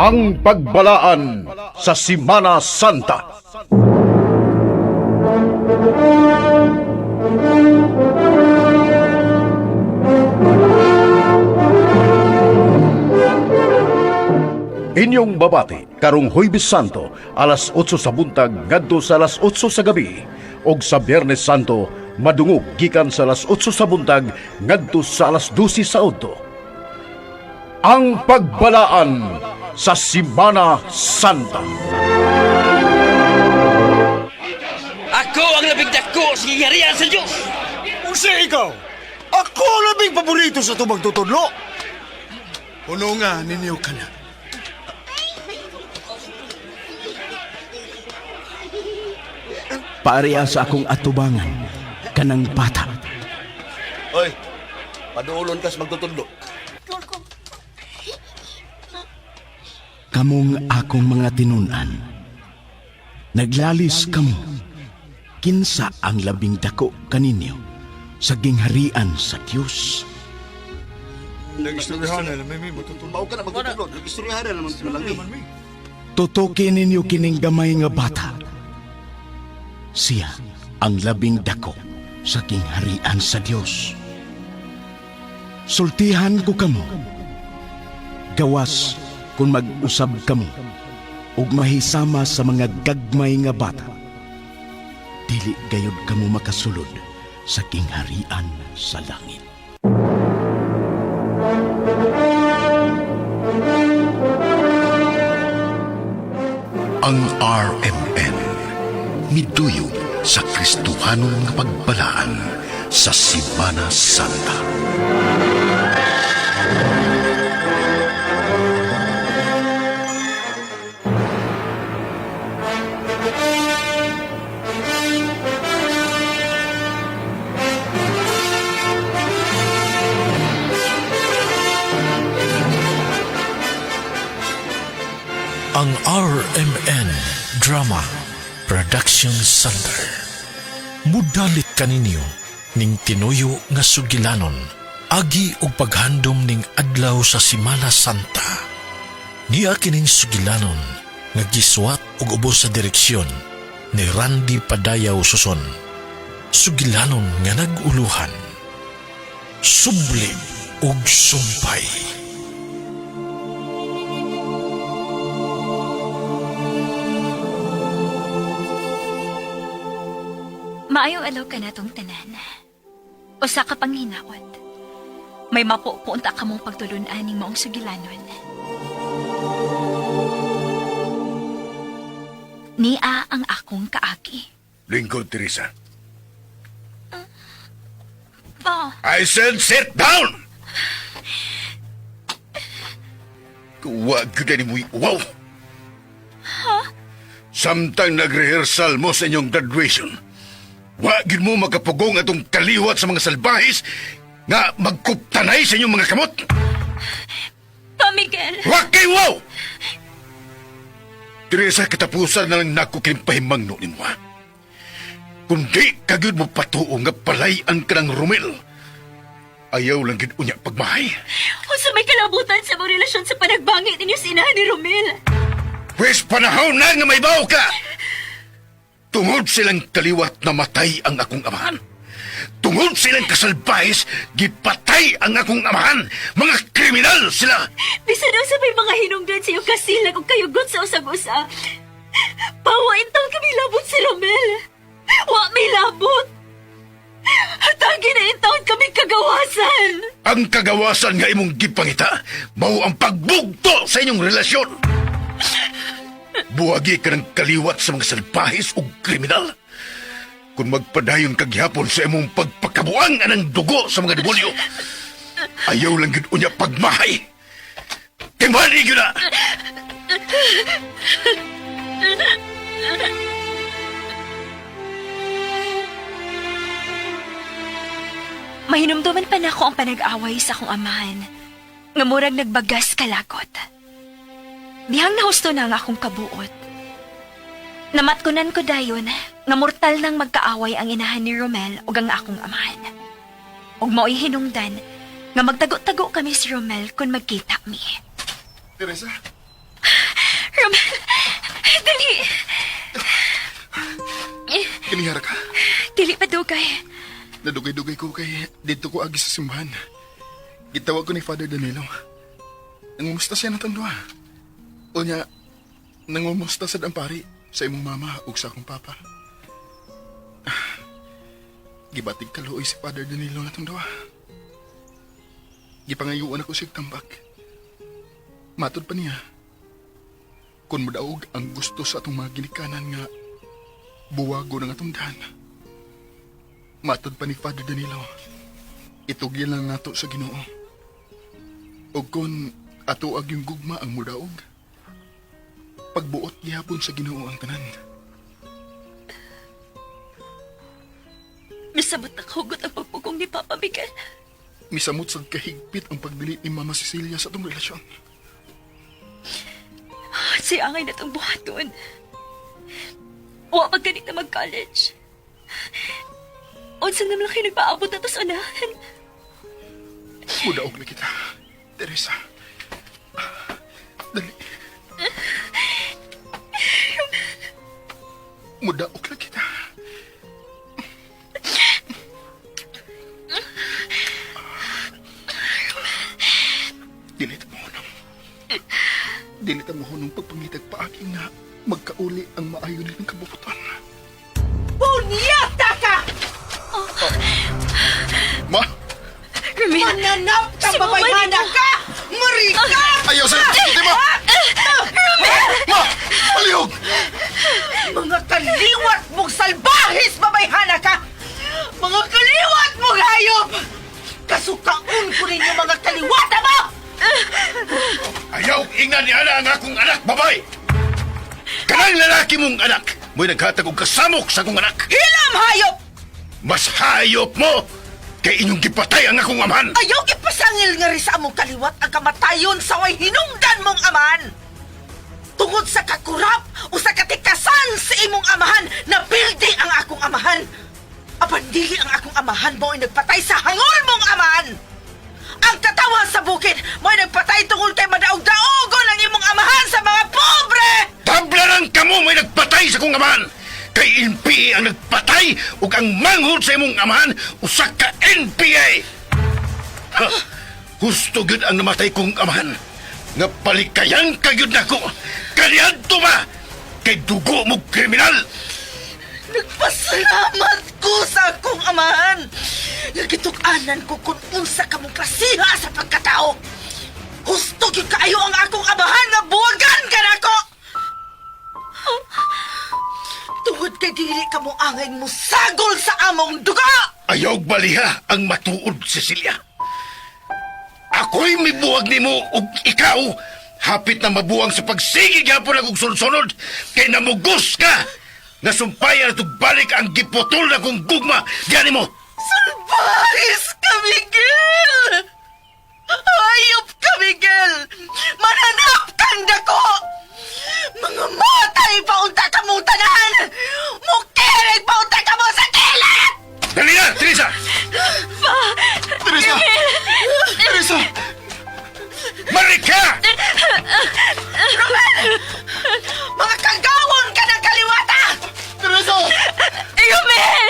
Ang pagbalaan sa Simana Santa. Inyong babati karong Huwebes Santo alas 8 sa buntag ngadto sa alas 8 sa gabi ug sa Biyernes Santo madungog gikan sa alas 8 sa buntag ngadto sa alas 12 sa udto. Ang pagbalaan sa Simana Santa. Ako ang labing dako sa giharian sa Diyos. Unsa ikaw? Ako ang labing paborito sa tubag tutudlo. Puno nga ninyo ka na. Pareha sa akong atubangan, kanang bata. Oy, paduulon kas magtutudlo. Kamong akong mga tinunan. Naglalis kamo. Kinsa ang labing dako kaninyo sa gingharian sa Dios. Nag-istoryahan na may matutulog. Mao ka na magtutudlo. Nag-istoryahan na naman sila lang. eh. Tutuki ninyo kining gamay nga bata. Siya ang labing dako sa gingharian sa Dios. Sultihan ko kamo. Gawas kung mag-usab kamo ug mahisama sa mga gagmay nga bata. Dili gayud kamo makasulod sa gingharian sa langit. Ang RMN miduyog sa Kristohanon nga pagbalaan sa Simana Santa. Ang RMN Drama Production Center. Mudalit kaninyo ning tinuyo nga sugilanon agi og paghandom ning adlaw sa Simana Santa. Niya kining sugilanon nga gisuwat og ubos sa direksyon ni Randy Padayaw Suson. Sugilanon nga nag-uluhan. Subli og sumpay. Maayong alaw ka na tong tanan. Usa ka panghinaot. May mapupunta ka mong pagtulunan ning maong sugilanon. Nia ang akong kaagi. Lingkod, Teresa. Pa, I said sit down! Kuwag ko na ni Wow! Samtang nag-rehearsal mo sa inyong graduation, wag yun mo makapugong atong kaliwat sa mga salbahis nga magkuptanay sa inyong mga kamot! pa Miguel! Wag kay wow! Teresa, katapusan na lang nako kining pahimangno nimo ha. Kundi kagyud mo patuo nga palayan ka ng Romel. Ayaw lang gid unya pagmahay. Unsa may kalabutan sa mong relasyon sa panagbangit ninyo sa inahan ni Romel? Pwes panahon na nga may bawo ka! Tungod silang kaliwat na matay ang akong amahan. Tungod silang kasalbahis, gipatay ang akong amahan. Mga kriminal sila! Bisan unsa may mga hinungdan sa iyong kasilag ug kayugot sa usag-usa. Pawa intang kami labot si Romel. Wa may labot. Hatagi na intawon kami kagawasan. Ang kagawasan nga imong gipangita, mao ang pagbugto sa inyong relasyon. Buwagi ka ng kaliwat sa mga salbahis o kriminal. Kung magpadayon kag gihapon sa imong pagpakabuang anang dugo sa mga demonyo, ayaw lang gid unya pagmahay. Timani gyud na! Mahinumduman pa nako ang panag-away sa akong amahan. Nga murag nagbagas kalagot. Dihang nahusto na ang akong kabuot. Namatkunan ko dayon nga mortal nang magkaaway ang inahan ni Romel ug ang akong amahan. Ug mao'y hinungdan nga magtago-tago kami si Romel kung magkita mi. Teresa, Romel, dali! kinihara ka. Dili pa dugay. Nadugay-dugay ko kay dito ko agi sa simbahan. Gitawag ko ni Father Danilo. Nangumusta siya natong duha. O niya, nangumusta sad ang pari sa imong mama ug sa akong papa. Ah, gibatig kaluoy si Father Danilo natong duha. Gipangayuan ako siyang tambak. Matod pa niya, kung madaog ang gusto sa atong mga ginikanan nga buwago ng atong daan. Matod pa ni Father Danilo, itugyan lang nato sa Ginoo. O kung ato ag yung gugma ang mudaog, pagbuot gihapon sa Ginoo ang tanan. Misamot na kahugot ang pagpugong ni Papa Miguel. Misamot sad kahigpit ang pagdili ni Mama Cecilia sa atong relasyon. Si angay na itong buhaton. Wa pa ganit na mag-college. Unsa naman lang kayo nagpaabot na to sa unahan. Mudaog na kita, Teresa. Dali. Mudaog na kita. Dili ta mo hunong. Dili ta mo hunong pagpangitag paagi nga magkauli ang maayo nilang kabubuton. Punyata ka! Ma! Romel, Mananap ka, Si Mama babayhana nito. ka! Marika! Ayaw sa Di ma! Ma! Palihog! Mga kaliwat mong salbahis, babayhana ka! Mga kaliwat mong hayop! Kasukaon ko ninyo mga kaliwata mo! Ayaw ingnan ni Ana ang akong anak, babay! Kanang lalaki mong anak, mo'y naghatag og kasamok sa akong anak. Hilam, hayop! Mas hayop mo! Kay inyong gipatay ang akong amahan! Ayaw ipasangil nga rin sa among kaliwat ang kamatayon sa way hinungdan mong amahan! Tungod sa kakurap o sa katikasan sa imong amahan, napildi ang akong amahan! Apan dili ang akong amahan mo'y nagpatay sa hangol mong amahan! Ang katawa sa bukid mo'y nagpatay tungod kay madaog-daogon ang imong amahan sa mga pobre! Tablaran kamo may nagpatay sa akong amahan! Kay NPA ang nagpatay ug ang manghod sa imong amahan usa ka NPA! Ha, husto gyud ang namatay kong amahan. Nga palikayan ka gyud nako. Kaniadto ba? Kay dugo mo kriminal. Nagpasalamat ko sa akong amahan! Nagituk-anan ko kung unsa ka mong klasiha sa pagkatao! Gusto gyud kaayo ang akong amahan nga buwagan ka nako! Tungod kay dili ka mo angay musagol sa among dugo! Ayaw baliha ang matuod, Cecilia. Ako'y mibuwag nimo ug ikaw hapit na mabuang sa pagsige gyapon akong sunod-sunod kay namugos ka. Nasumpayan at balik ang giputol na kong gugma diyan mo. Salbahis ka, Miguel! Hayop ka, Miguel! Mananap kang dako! Mga matay paunta ka mong tanan! Mukirig paunta ka mo sa kilat! Dali na, Teresa! Teresa! Teresa! Marika! Mga kagawon ka ng kaliwata! Teresa! Romel!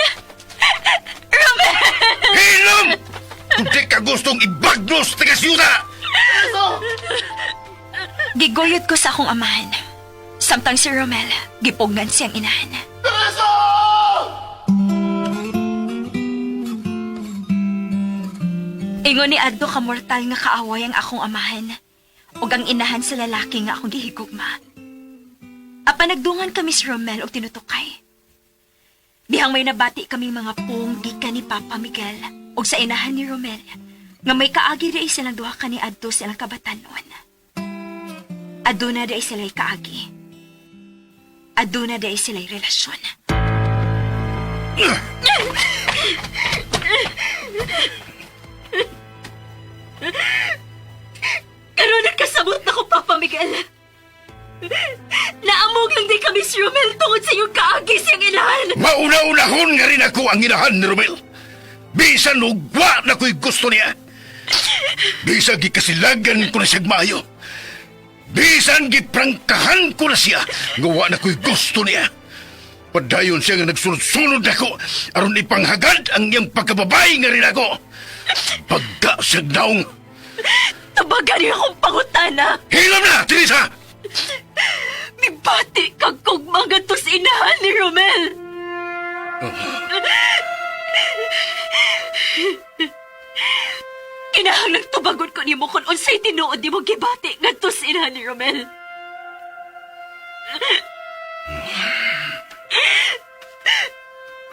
Romel! Hilom! Kung di ka gustong ibagnos taga siyuta! Giguyod ko sa akong amahan. Samtang si Romel, gipugnan siyang inahan. Ingon ni Adto kamortal nga kaaway ang akong amahan ug ang inahan sa lalaki nga akong gihigugma. Apan nagdungan kami si Romel og tinutukay. Dihang may nabati kaming mga pong gikan ni Papa Miguel ug sa inahan ni Romel nga may kaagi di silang duha kani Adto silang kabatanon. Aduna di sila'y kaagi. Aduna di sila'y relasyon. Karon nagkasabot na ko, Papa Miguel. Naamog lang di kami si Romel tungod sa iyong kaagi siyang inahan. Mauna-unahon nga rin ako ang inahan ni Romel. Bis Bisan ugwa na ko'y gusto niya. Bisan gikasilagan ko na siya'g maayo. Bisan giprangkahan ko na siya, nga wa na ko'y gusto niya. Padayon siya nga nagsunod-sunod ako aron ipanghagad ang iyang pagkababay nga rin ako. Pagka siyang naong. Tubagan niyo akong pangutana. Hilam na, Teresa! Mibati kag kugma ngadto sa inahan ni Romel. Kinahanglang tubagon ko nimo kung unsay tinuod nimo gibati ngadto sa inahan ni Romel.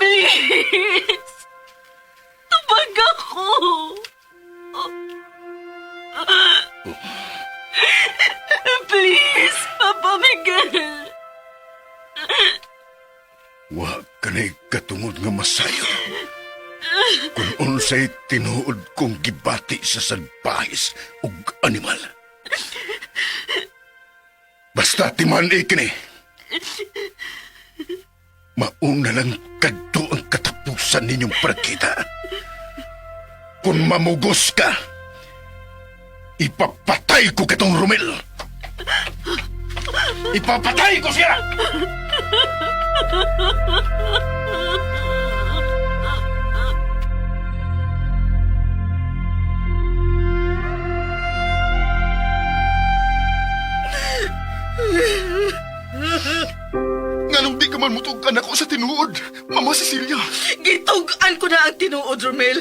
Please! Tubag ako! Please, Papa Miguel! Wa kanay katungod nga masayo. Kung unsay tinuod kong gibati sa salbahis ug animal. Basta timan kini. Mauna lang kadto ang katapusan ninyong pagkita. Kung mamugos ka, ipapatay ko katong Romel. Ipapatay ko siya! Nganong di ka man mutug-an ako sa tinuod, Mama Cecilia. Gitug-an ko na ang tinuod, Romel.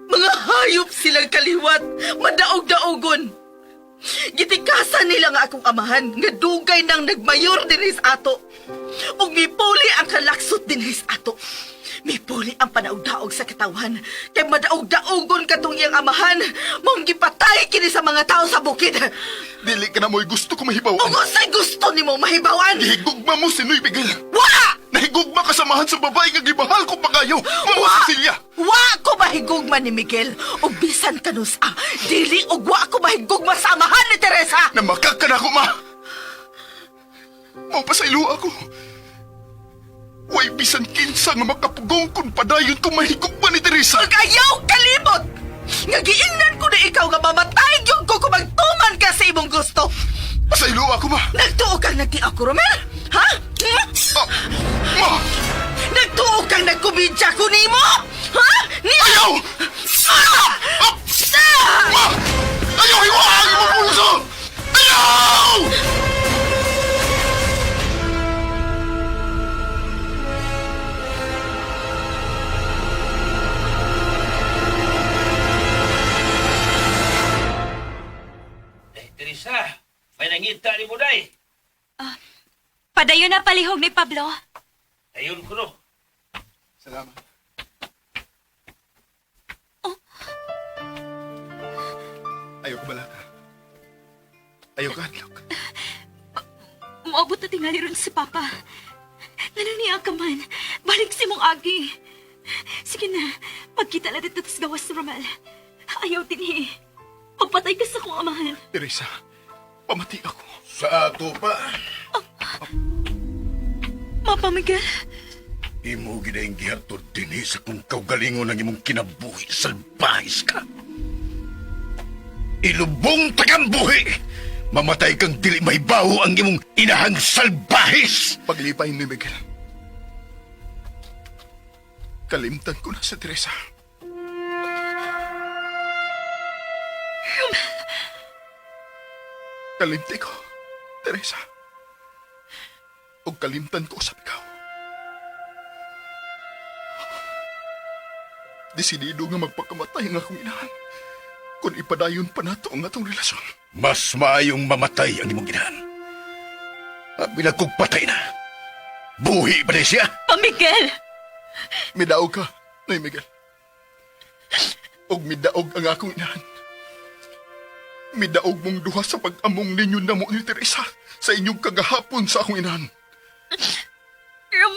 Mga hayop silang kaliwat, madaog-daogon. Gitikasan nila nga akong amahan, nga dugay nang nagmayor dinhi sa ato. Ug mipuli ang kalaksot dinhi sa ato. Mipuli ang panaog-daog sa katawan, kay madaog-daogon katong iyang amahan, maong gipatay kini sa mga tao sa bukid. Dili ka na mo'y gusto ko mahibawan. Ug unsay gusto nimo mahibawan? Gihigugma mo si Noy Miguel. Wa! Nahigugma ka samahan sa babae nga gibahal ko pa kayo, Mama Wa! Cecilia. Wa ko mahigugma ni Miguel ug bisan kanus-a dili ug wa ko mahigugma sa amahan ni Teresa. Namakak ka na ako, ma. Mao pa sa ilo ako. Way bisan kinsa nga makapugong kung padayon kung mahigugma ni Teresa. Pag-ayaw kalimot! Nga giingnan ko na ikaw nga mamatay gyud ko kung magtuman ka sa imong gusto. Sa ilo ako, ma. Nagtuo kang nagti ako, Romel? Ha? Hmm? Ah, ma! Nagtuo kang nagkomedya ko nimo? Ha? Ni Ayaw! Ah! Ah! Ma! Ayaw! Hiwaan mo pulso! Ayaw! Eh, Teresa, may nangita ni Buday. Padayon na palihog ni Pablo. Ayun ko no. Salamat. Ayaw ko balaka. Ayaw ka, hadlok. Moabot na tingali ron si Papa. Ngano niya ka man? Balik si mong agi. Sige na, pagkita na dito tas gawas ni Romel. Ayaw dinhi. Pagpatay ka sa kong amahan. Teresa, pamati ako. Sa ato pa. Papa Miguel, Imo ginaing gihatod dinhi sa kung kaugalingon ang imong kinabuhi, salbahis ka. Ilubong tagambuhi! Mamatay kang dili may baho ang imong inahang salbahis! Paglipay ni Miguel. Kalimtan ko na sa Teresa. Kalimti ko, Teresa. O kalimtan ko sa ikaw. Desidido nga magpakamatay ang akong inahan. Kung ipadayon pa nato ang atong relasyon. Mas maayong mamatay ang imong inahan. Abi na kong patay na. Buhi pa na siya! Pa Miguel! Midaog ka, Nay Miguel. Og midaog ang akong inahan. Midaog mong duha sa pag-among ninyo na mo ni Teresa sa inyong kagahapon sa akong inahan. Rom,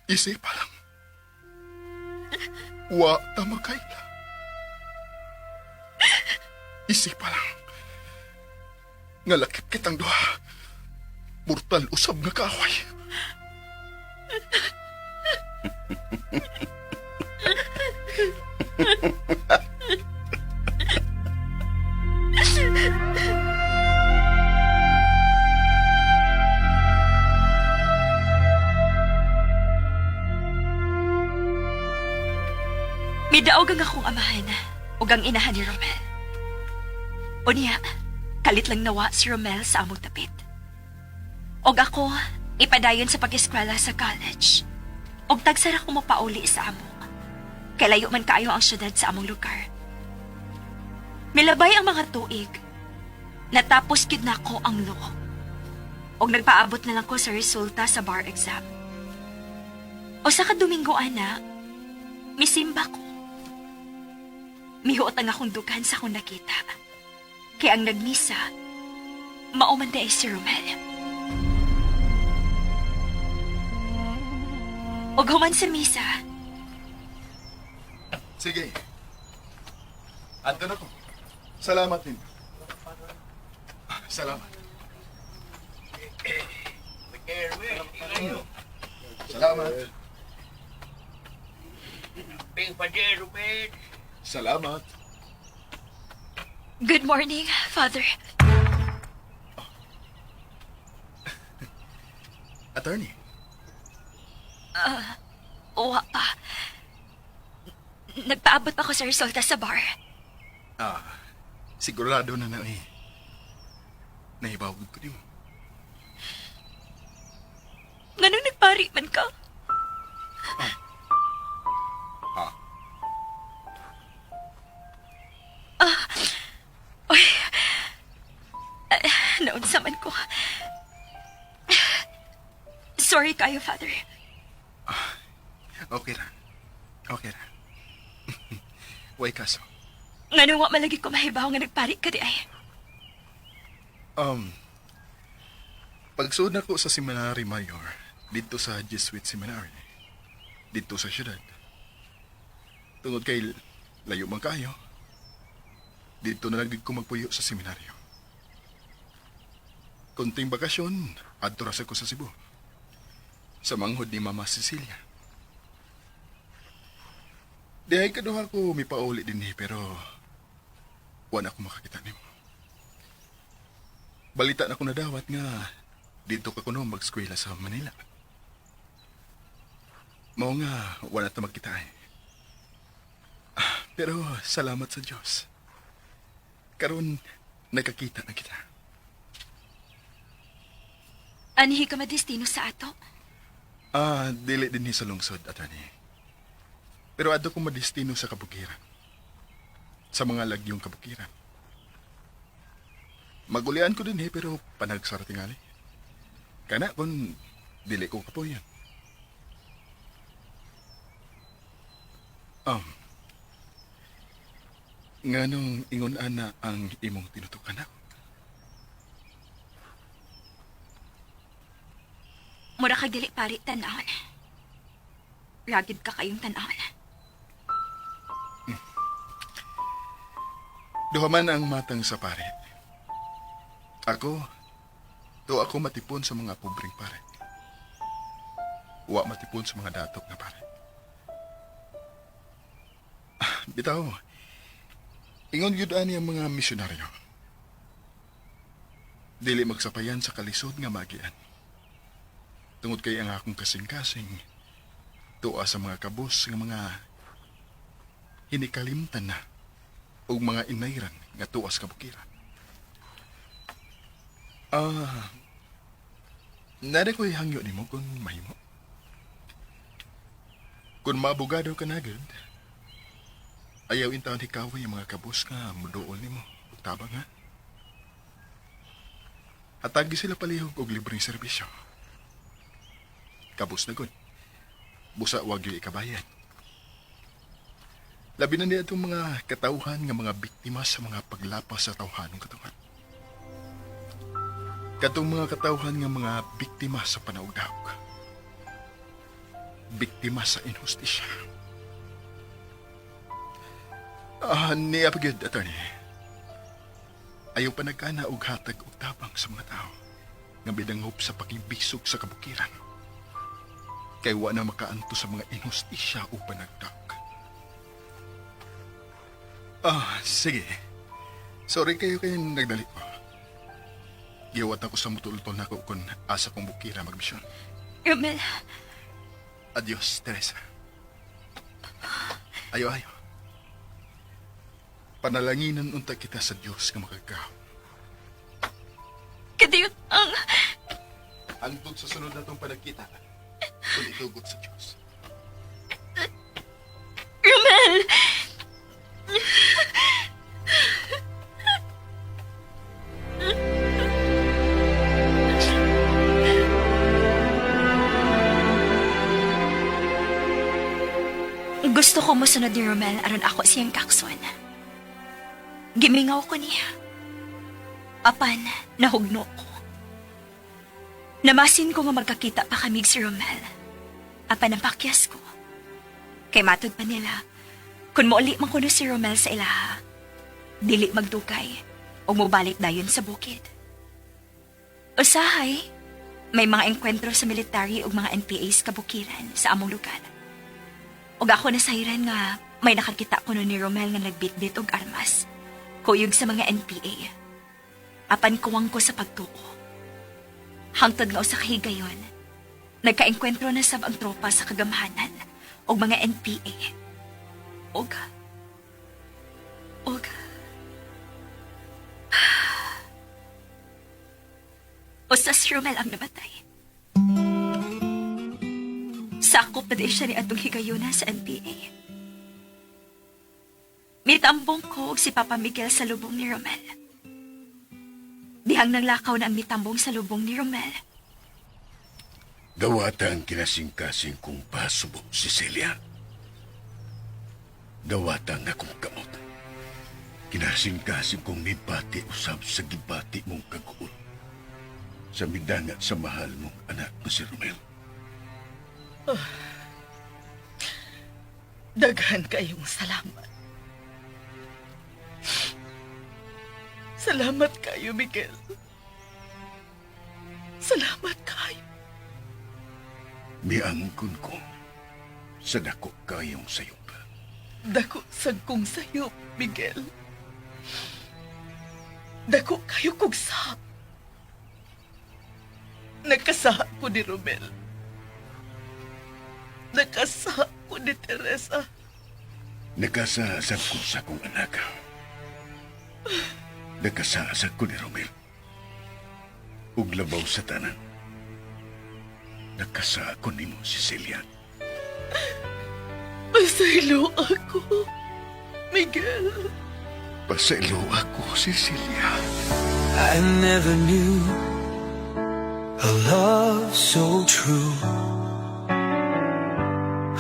Isipa lang. Wa ta makaila. Isipa lang. Nga lakip kitang duha. Mortal usab nga kaaway. Midaog ang akong amahan ug ang inahan ni Romel. Unya, kalit lang nawa si Romel sa among tapit. Og ako, ipadayon sa pag-eskwela sa college. Og tagsara ko mapauli sa amo. Kay layo man kaayo ang syudad sa among lugar. Milabay ang mga tuig. Natapos gid nako ang law. Og nagpaabot na lang ko sa resulta sa bar exam. O sa ka Domingo ana, misimba ko. Mihuot ang akong dughan sa akong nakita. Kaya ang nagmisa, mao man diay si Romel. Og human sa misa, Sige. Adto na ko. Salamat din. Salamat. Salamat. Salamat. Good morning, Father. Attorney. Wa pa. Nagpaabot pa ko sa resulta sa bar. Ah, sigurado na na eh. Nahibawag ko nimo. Nganong nagpari man ka? Ha? Oy. Ah, naunsa man ko. Sorry kayo, Father. Okay ra. Okay ra. Way kaso. Nganong wa malagi ko mahibaw nga nagpari ka diay. Pagsuod nako sa Seminary Mayor, didto sa Jesuit Seminary, didto sa syudad. Tungod kay layo man kayo, didto na lang gid ko magpuyo sa seminaryo. Konting bakasyon, adto ra sa ko sa Cebu. Sa manghod ni Mama Cecilia. Dihay kaduha ko mipauli dinhi pero wala ko makakita nimo. Balita na ko nadawat nga didto ka kuno mag-eskwela sa Manila. Mao nga wala ta magkita eh. Ah, pero salamat sa Dios. Karon nakakita na kita. Anhi ka madestino sa ato? Ah, dili dinhi sa lungsod, attorney. Pero adto ko madestino sa kabukiran. Sa mga lagyong kabukiran. Magulian ko dinhi pero panagsara tingali. Kana kung dili ko kapoyan. Um, nganong ingon ana ang imong tinutukan ako? Mura kag dili pari tan-awon. Ragid ka kayong tan-awon. Duha man ang matang sa pare. Ako, to ako matipon sa mga pobreng pare. Wa matipon sa mga datok na pare. Ah, bitaw, ingon gyud ani ang mga misyonaryo. Dili magsapayan sa kalisod nga magian. Tungod kay ang akong kasing-kasing, tuwa sa mga kabos nga mga hinikalimtan na ug mga inayran nga tuas kabukiran. Ah, nari ko'y hangyo nimo kung mahimo. Kung maabogado ka na gud, ayaw intawon hikaway ang mga kabos nga muduol nimo ug tabang ha. Hatagi sila palihog og libreng serbisyo. Kabos na gud. Busa wag gyud ikabayad. Labi na niya itong mga katauhan nga mga biktima sa mga paglapas sa tawhanong katawan. Katong mga katauhan nga mga biktima sa panaugdaog. Biktima sa inhustisya. Ah, niya pa gyud, attorney. Ayaw pa nagkana og hatag og tabang sa mga tao nga bidanghop sa pakibisog sa kabukiran. Kay wa na makaanto sa mga inhustisya o panagdag. Ah, sige. Sorry kayo kayo nagdali ko. Giwat ako sa mutultol na ko kung asa kong bukira magmisyon. Romel, Adios, Teresa. Ayo, ayo. Panalanginan unta kita sa Dios nga makagagahom. Kadiyot ang... Hangtod sa sunod natong panagkita, kung itugot sa Dios. Romel! Gusto ko mosunod ni Romel aron ako siyang kakson. Gimingaw ko niya. Apan, nahugno ko. Namasin ko nga magkakita pa kami si Romel. Apan ang pakyas ko. Kay matod pa nila, kung mouli man kuno si Romel sa ilaha, dili magdugay o mobalik dayon sa bukid. Usahay, may mga engkwentro sa military ug mga NPAs kabukiran sa among lugar. Ug ako nasayran nga may nakakita kuno ni Romel nga nagbitbit og armas. Kuyog sa mga NPA. Apan kuwang ko sa pagtuo. Hangtod nga usa ka higayon, nagkaengkwentro na sab ang tropa sa kagamhanan og mga NPA. Og og usa si Romel ang namatay. Sakop na din siya ni atong higayuna sa NPA. Mitambong ko og si Papa Miguel sa lubong ni Romel. Dihang nanglakaw na ang mitambong sa lubong ni Romel. Dawata ang kinasingkasing kong pasubo, Cecilia. Dawata ang akong kamot. Kinasingkasing kong mibati usab sa gibati mong kaguol. Sa midangat sa mahal mong anak na si Romel. Daghan kayong salamat. Salamat kayo, Miguel. Salamat kayo. Miangkon ko sa dako kayong sayop. Dako sad kong sayop, Miguel. Dako kayo kog sap. Nakasaha ko ni Romel. Nakasaha ko ni Teresa. Nakasaasag ko sa akong anak. Nakasaasag ko ni Romel. Ug labaw sa tanan. Nakasaa ko nimo, Cecilia. Pasaylo ako, Miguel. Pasaylo ako, Cecilia. I never knew a love so true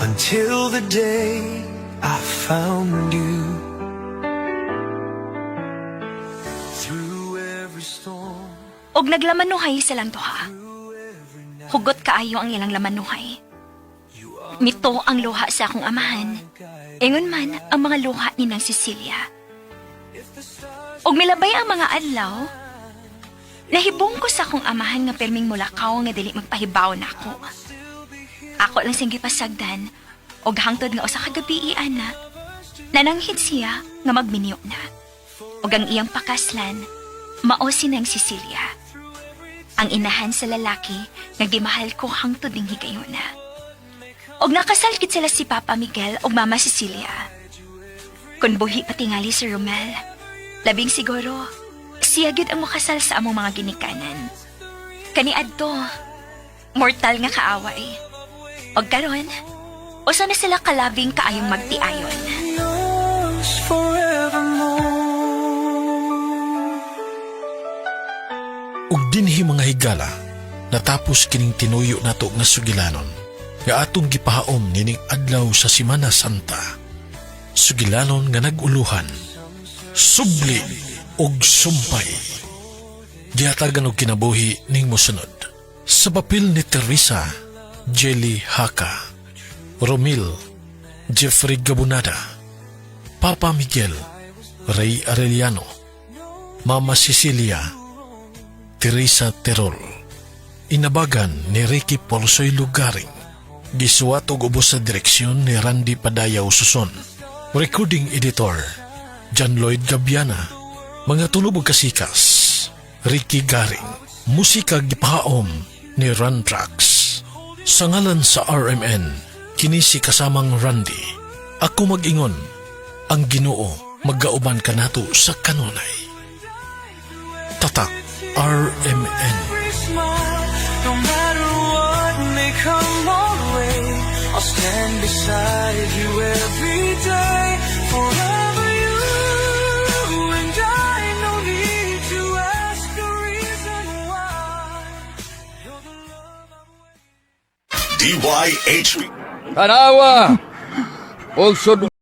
until the day I found you. Through every storm, Og naglamanuhay silang duha. Hugot kaayo ang ilang lamanuhay. Mito ang luha sa akong amahan. Ingon man ang mga luha ni Nang Cecilia. Og milabay ang mga adlaw, nahibong ko sa akong amahan nga perming mulakaw nga dili magpahibaw nako. Ako lang siyang gipasagdan og hangtod nga usa ka gabi ana, nananghid siya nga magminyo na. Og ang iyang pakaslan, mao si Nang Cecilia. Ang inahan sa lalaki nga gimahal ko hangtod ning higayuna. Og nakasal gid sila si Papa Miguel og Mama Cecilia. Kung buhi pa tingali si Romel, labing siguro, siya gyud ang makasal sa among mga ginikanan. Kaniadto, mortal nga kaaway. Og karon, usa na sila kalabing kaayong magtiayon. Yours forevermore. Ug dinhi, mga higala, natapos kining tinuyo nato nga sugilanon nga atong gipahaom nining adlaw sa Simana Santa. Sugilanon nga nag-uluhan, Subli ug Sumpay. Gihatagan og kinabuhi ning mosunod. Sa papel ni Teresa, Jelly Haka, Romil, Jeffrey Gabunada, Papa Miguel, Ray Arellano, Mama Cecilia, Teresa Terol. Inabagan ni Ricky Polsoy Lugaring. Gisuwat og ubos sa direksyon ni Randy Padayaw Suson. Recording editor, John Lloyd Gabiana. Mga tunog ug kasikas, Ricky Garing. Musika gipahaom ni Ron Trax. Sa ngalan sa RMN, kini si kasamang Randy. Ako mag-ingon, ang Ginoo. Magauban ka nato sa kanunay. Tatak RMN. Every smile, no matter what may come our way, I'll stand beside you every day, forever you and I. No need to ask the reason why. You're the love I'm DYHB. Tanawa! Pulsod.